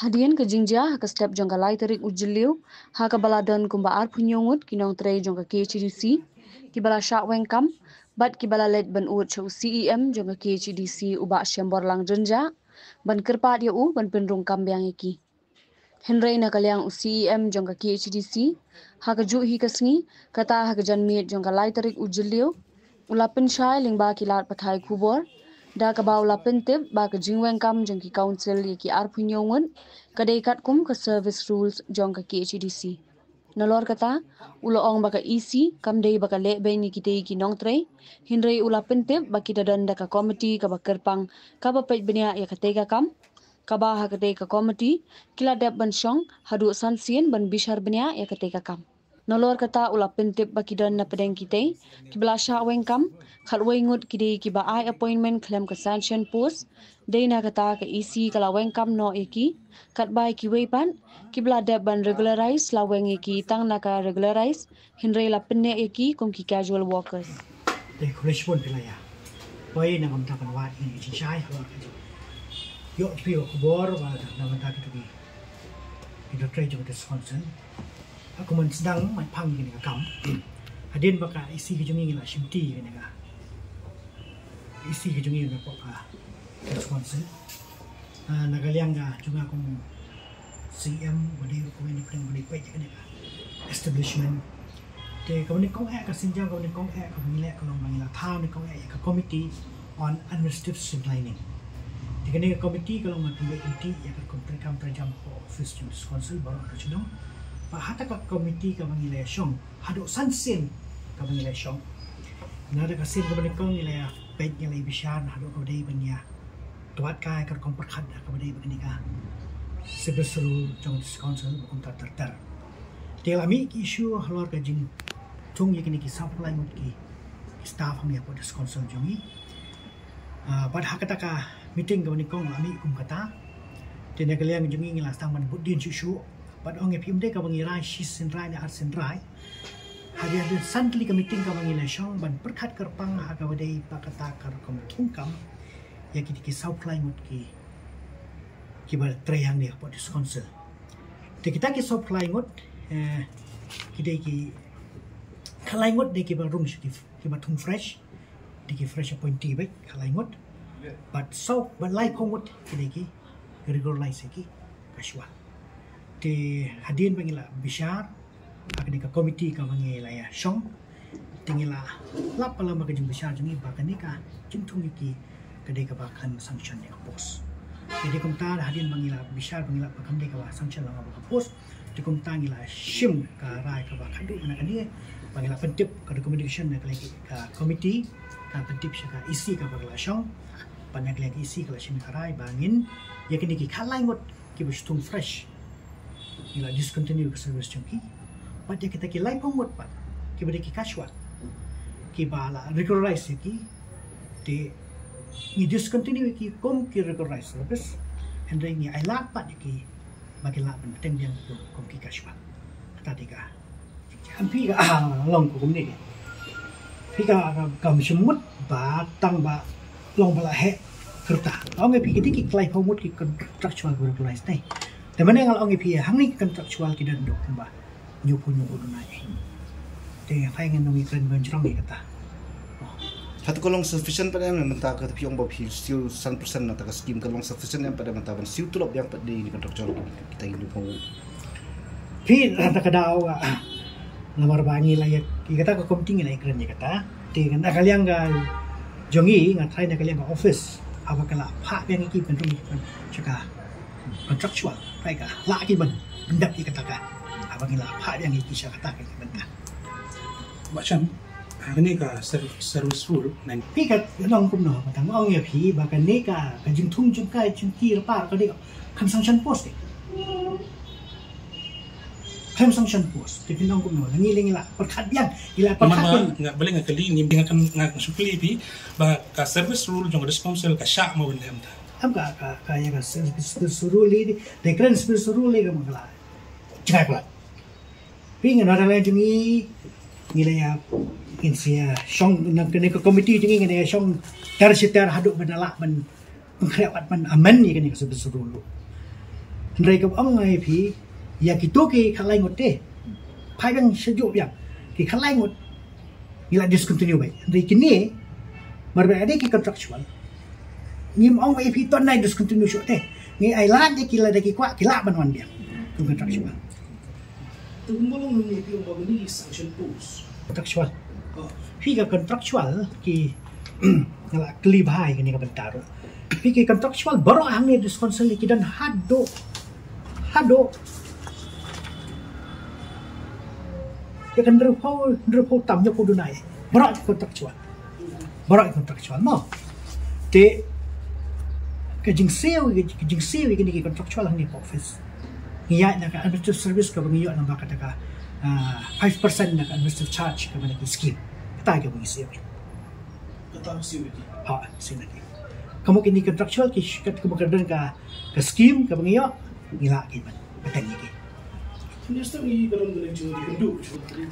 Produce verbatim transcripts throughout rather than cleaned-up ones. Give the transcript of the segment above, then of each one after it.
Hadien ka jingjia ha ka step jong ka lai tarik u Jylliew, ha kaba la don kumba arphew ngut ki nongtrei jong ka K H A D C kiba la shah weng kam bad kiba la leit ban ud sha u C E M jong ka K H A D C u Bah Shemborlang Rynjah ban kyrpad ïa u ban pynrung kam biang ïa ki. Hynrei na ka liang u C E M jong ka K H A D C, ha kajuh hi ka sngi, kata ha ka janmiet jong ka lai tarik u Jylliew, u la pynshai lyngba ki lad pathai khubor da kaba u la pyntip ba ka jingweng kam jong ki council ïa ki arphew ngut ka dei katkum ka service rules jong ka K H A D C. Nalor kata, u la ong ba ka E C kam dei ba ka leh beiñ ïa kitei ki nongtrei, hynrei u la pyntip ba ki da don da ka komiti kaba kyrpang kaba peit bniah ïa katei ka kam, kaba ha katei ka komiti ki la dep ban shong haduh san sien ban bishar bniah ïa katei ka kam. Nalor kata, u la pyntip ba ki don na pdeng kitei kiba la shah weng kam, khatwei ngut ki dei kiba ai appointment khlem ka sanction post. Dei na kata ka E C ka la weng kam noh ïa ki, katba ïa kiwei pat kiba la dep ban regularize la weng ïa ki tang na ka regularize, hynrei la pynneh ïa ki kum ki casual workers. Te khublei shibun phi la ïa poi na ka bynta ban wad ïa kane ka jingshai halor ka jingïoh phi ïa ka khubor ba na ka bynta kito ki, ki nongtrei jong ka District Council. Ha ka mon sdang, mait phang ïa kane ka kam, hadien ba ka E C ka jong ngi la shimti ïa kane ka E C ka jong ngi na pdeng ka District Council. Ah, na ka liang ka jong nga kum C M, ba dei ruh kawei na pdeng ba dei peit ïa kane ka establishment. Te kaba nyngkong eh, ka sienjam kaba nyngkong eh kaba ngi leh ka long ba ngi la thaw nyngkong eh ïa ka Committee on Administrative Streamlining. Te kane ka committee ka long ban pynbeit lynti ïa ka rukom treikam treijam ka office jong District Council baroh arphew shnong. Bad ha kata ka committee kaba ngi la shong haduh san sien kaba ngi la shong. Na kata ka sien kaba nyngkong ngi la peit, ngi la bishar na haduh kaba dei ban ïa twad kai ka rukom pyrkhat da kaba dei ba kane ka service rule jong District Council ba kumta ter ter. Te la mih ki issue halor ka jingthung ïa kine ki sawphew lai ngut ki, ki staff ha ïa ka District Council jong ngi. Ah, bad ha kata ka meeting kaba nyngkong la mih kum kata. Te na ka liang jong ngi ngi la sdang ban bud dien shuh shuh. Bad ong ïa phi, ym dei kaba ngi rai shi sien rai ne ar sien rai. Hadien hadien san tylli ka meeting kaba ngi la shong ban pyrkhat kyrpang ha kaba dei ba kata ka rukom thung kam ïa kiti ki sawphew lai ngut ki, kiba trei hangne hapoh District Council. Te kita ki sawphew lai ngut, eh, ki dei ki, khatlai ngut dei kiba rung sha ki, kiba thung fresh, dei ki fresh appointee beit, khatlai ngut. Bad saw, bad laiphew ngut ki dei ki regularize ïa ki casual. Te hadien ba ngi la bishar ha kane ka committee kaba ngi la ïa shong, te ngi la lap palat ba ka jingbishar jong ngi ba kane ka jingthung ïa ki ka dei kaba khlem sanction ïa ka post. Te dei kumta hadien ba ngi la bishar ba ngi la lap ba kam dei kaba sanction lang ba ka post, te kumta ngi la shim ka rai kaba khadduh na kane ba ngi la pyntip ka recommendation na ka liang ka committee, ka pyntip sha ka E C kaba ka la shong. Bad na ka liang ka E C ka la shim ka rai ba ngin ïa kine ki khatlai ngut kiba shu thung fresh ngi la discontinue ka service jong ki. Bad ïa kita ki laiphew ngut pat kiba dei ki casual kiba la regularize ïa ki, te ngi discontinue ïa ki kum ki regularize service. Hynrei ngi ailad pat ïa ki ba ki lah ban bteng biang kum ki casual. Kata dei ka. Em phi ka, ah, long kumne. Phi ka, ka, kam shim mut ba tang ba long ba la heh ka rta. Ong ïa phi ki dei ki laiphew ngut ki contractual, ki regularize ne. Te mynne nga la ong ïa phi hangne ki contractual ki don haduh kumba hynñiewphew, hynñiewphew ngut. Te phi ngan ong ïa kren ban jrong ïa kata. Hato ka long sufficient pat em, mynta ka phi ong ba phi siew san percent na kata ka scheme, ka long sufficient em pat em mynta ban siew tulop biang pat ïa kine ki contractual kita ki hynñiewphew ngut? Phi, hata ka daw, ah, namar ba ngi la ïa, ïa kata ka committee ngi la ïa kren ïa kata. Te na ka liang ka jong ngi, nga tharai na ka liang ka office, haba ka la phah biang ïa ki pynrung sha ka contractual, tharai ka lah ki ban pyndep ïa kata ka, haba ngi la phah biang ïa ki sha kata ka, ïa ka bynta. Bah Sham, ha kane ka ser-, service rule, nang phi ka long kumno, ba tang ong ïa phi ba kane ka, ka jingthung jong ka, jong ki rpa ka dei ka, khlem sanction post ka. Khlem sanction post, te phi long kumno, ngi la, ngi la pyrkhat biang, ngi la pyrkhat biang. Nga balei nga kylli, ngi, nga kan, nga kan shu kylli phi ba ka service rule jong ka District Council ka shah mo ban leh mynta. Em ka, ka, ka ïa ka service, service rule hi, te kren service rule hi ka ma ka la jngai palat. Phi, ngan ong na ka liang jong ngi, ngi la ïa Ngin sa ïa shong, na kane ka committee jong ngi ngin ïa shong ter shi ter haduh ban lah ban pynkhreh bad ban amend ïa kane ka Service Rule. Hynrei kumba ong nga ïa phi, ïa kito ki khatlai ngut te, phai biang sha juh biang, ki khatlai ngut ngi la discontinue beit. Hynrei kine, namar ba dei ki contractual, ngim ong ba ïa phi to nai discontinue shuh te. Ngi ai lad ïa ki lada ki kwah ki lah ban wan biang. Ki contractual. Te kumba long ngi phi ong ba kine ki sanction post. Contractual. Oh. Phi, ka contractual ki, nga la kylli bha ïa kane ka bynta ruh. Phi, ki contractual baroh hangne District Council ki don haduh, haduh ïa ka hynriewphew, hynriewphew tam, hynñiewphew duna. Baroh ki contractual. Baroh ki contractual mo. Te ka jingsiew, ka jingsiew ïa kine ki contractual hangne hapoh office, ngi ïaid na ka administrative service kaba ngi ïoh namar kata ka, ah, five percent na ka administrative charge kaba na ki scheme. Kata kaba ngi siew. Kata siew ïa ki. Ha, siew ïa ki. Ka mut kine contractual ki, ka mut ka don ka, ka scheme kaba ngi ïoh, ngi lah ki ban bteng ïa ki. Minister, ngi ka long ka long jong ki kynduh.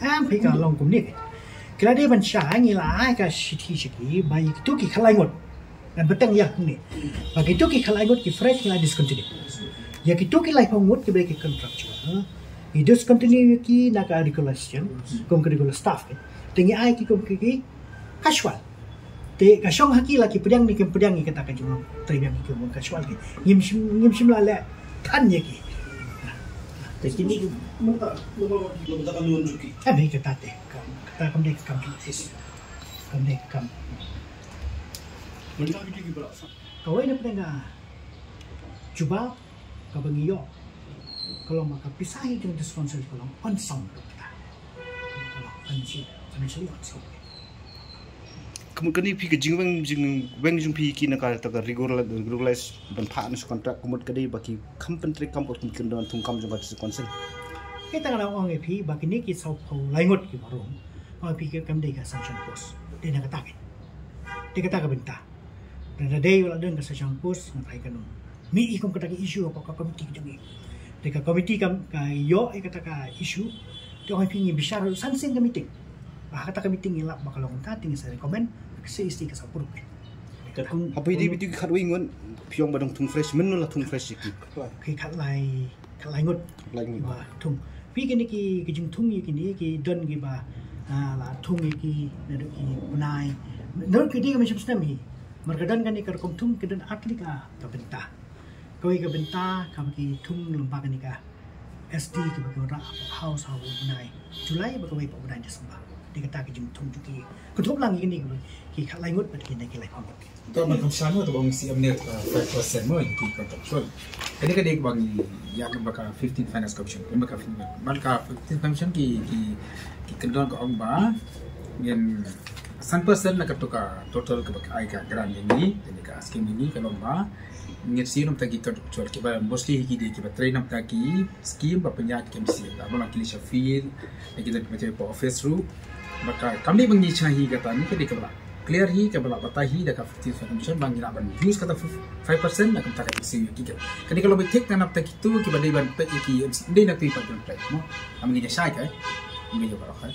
Em, phi, ka long kumne. Ki la dei ban shai, ngi la ai ka shithi sha ki ba ïa kito ki khatlai ngut ngan bteng ïa kumne. Ba kito ki khatlai ngut ki fresh ngi la discontinue. Ïa kito ki laiphew ngut kiba dei ki contractual, ngi discontinue ïa ki na ka regular system, kum ka regular staff, eh. Te ngi ai ki kum ki, ki casual. Te ka shong ha ki la ki pdiang ne kim pdiang ïa kata ka jingtrei biang ïa ki bun casual ki. Ngim shym, ngim shym la leh than ïa ki. Te kine ki mynta, mynta ka loan jong ki. Em, hi kata te. Ka, kata kam dei ka kam jong office. Kam dei ka kam. Mynta ki ki ba. Kawei na pdeng ka jubab kaba ngi ïoh ka long ba ka pisa hi jong District Council ka long unsound ruh kata. Ka long unsound, financially unsound. Ka mut kane phi, ka jingweng, jingweng jong phi ki na kata ka regular, regularize ban phah na contract, ka mut ka dei ba ki kham pyntreikam kum ki kyndon thungkam jong ka District Council. Kita ka la ong ïa phi ba kine ki sawphew lai ngut kiba rung, ong ïa phi, kam dei ka sanction post. Dei na kata ka, dei kata ka bynta. Lada dei ba la don ka sanction post, ngan ai ka num. Mih ïa kum kata ka issue hapoh ka committee ka jong ngi. Te ka committee kam, ka ïoh ïa kata ka issue. Te ong ïa phi, ngi bishar san sien ka meeting. Ba ha kata ka meeting ngi lap ba ka long kumta, te ngi sa recommend ka C S T ka sa approve. Ka kum, haba ïadei bad kito ki khatwei ngut, phi ong ba dang thung fresh, mynno la thung fresh ïa ki? Ki khatlai, khatlai ngut. Khatlai ngut. Ba thung. Phi, kine ki, ki jingthung ïa kine ki don kiba, ah, la thung ïa ki naduh ki bnai. Naduh ki dei ka mynshem snem hi. Namar ka don kane ka rukom thung ki don ar tylli ka, ka bynta. Kawei ka bynta kaba ki thung lyngba kane ka S D kaba ki wanrah hapoh House ha u bnai July bad kawei hapoh u bnai December. Dei kata ka jingthung jong ki. Kynthup lang ïa kine ki, ki khatlai ngut bad kine ki laiphew ngut. To, ban kham sha mo, to ba ong C M ne, uh, five percent mo, ïa ki contractual. Kane ka dei kaba ngi ïa, namar ka fifteenth Finance Commission, namar ka fifteenth, ban ka fifteenth Commission ki, ki, ki kyndon ka ong ba ngin san percent na kato ka total kaba ka ai ka grant ïa ngi, ïa ka scheme ïa ngi, ka long ba ngin siew na bynta ki contractual kiba mostly hi ki dei kiba trei na bynta ki scheme ba pynïaid ki M C. Ba la ki leit sha field, ïa ki dei kiba trei hapoh office ruh. Ba ka, kam dei ba ngi shah hi kata, ne ka dei kaba la clear hi, kaba la batai hi da ka fifteenth Finance Commission ba ngi lah ban use kata five percent na ka bynta ka siew ïa ki. Kane ka long ba thik na bynta kito kiba dei ban peit ïa ki M C, dei na kito kiba dei ban peit mo. Am ngi ïa shai ka, eh? Ngi ïa baroh ka.